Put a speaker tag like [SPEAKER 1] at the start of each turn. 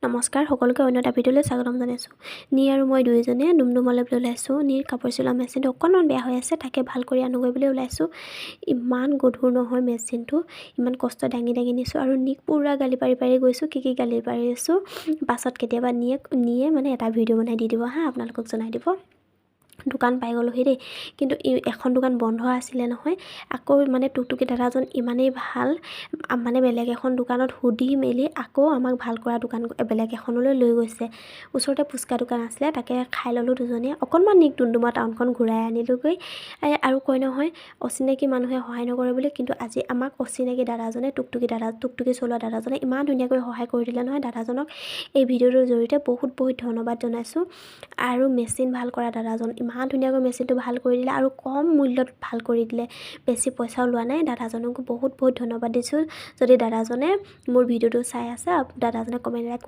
[SPEAKER 1] নমস্কাৰ সকলোকে, অন্য এটা ভিডিঅ'লৈ স্বাগতম জনাইছোঁ। নি আৰু মই দুয়োজনীয়ে ডুমডুমালৈ বুলি ওলাইছোঁ। নিৰ কাপোৰ চিলোৱা মেচিনটো অকণমান বেয়া হৈ আছে, তাকে ভাল কৰি আনোগৈ বুলি ওলাইছোঁ। ইমান গধুৰ নহয় মেচিনটো, ইমান কষ্ট দাঙি দাঙি নিছোঁ আৰু নিক পূৰা গালি পাৰি পাৰি গৈছোঁ। কি কি গালি পাৰিছোঁ, পাছত কেতিয়াবা নিয়ে নিয়ে মানে এটা ভিডিঅ' বনাই দি দিব হা, আপোনালোকক জনাই দিব। দোকান পাই গ'লোহি দেই, কিন্তু এখন দোকান বন্ধ আছিলে নহয়। আকৌ মানে টুকটুকি দাদাজন ইমানেই ভাল, মানে বেলেগ এখন দোকানত সুধি মেলি আকৌ আমাক ভাল কৰা দোকান বেলেগ এখনলৈ লৈ গৈছে। ওচৰতে ফুচকা দোকান আছিলে, তাকে খাই ল'লোঁ দুজনীয়ে অকণমান। নিক ডুমডুমা টাউনখন ঘূৰাই আনিলোগৈ। আৰু কয় নহয়, অচিনাকি মানুহে সহায় নকৰে বুলি, কিন্তু আজি আমাক অচিনাকি দাদাজনে, টুকটুকি দাদা, টুকটুকি চলোৱা দাদাজনে ইমান ধুনীয়াকৈ সহায় কৰি দিলে নহয়। দাদাজনক এই ভিডিঅ'টোৰ জৰিয়তে বহুত বহুত ধন্যবাদ জনাইছোঁ। আৰু মেচিন ভাল কৰা দাদাজন ইমান ধুনীয়াকৈ মেচিনটো ভাল কৰি দিলে আৰু কম মূল্যত ভাল কৰি দিলে, বেছি পইচাও লোৱা নাই। দাদাজনকো বহুত বহুত ধন্যবাদ দিছোঁ। যদি দাদাজনে মোৰ ভিডিঅ'টো চাই আছে, দাদাজনে কমেণ্ট এটা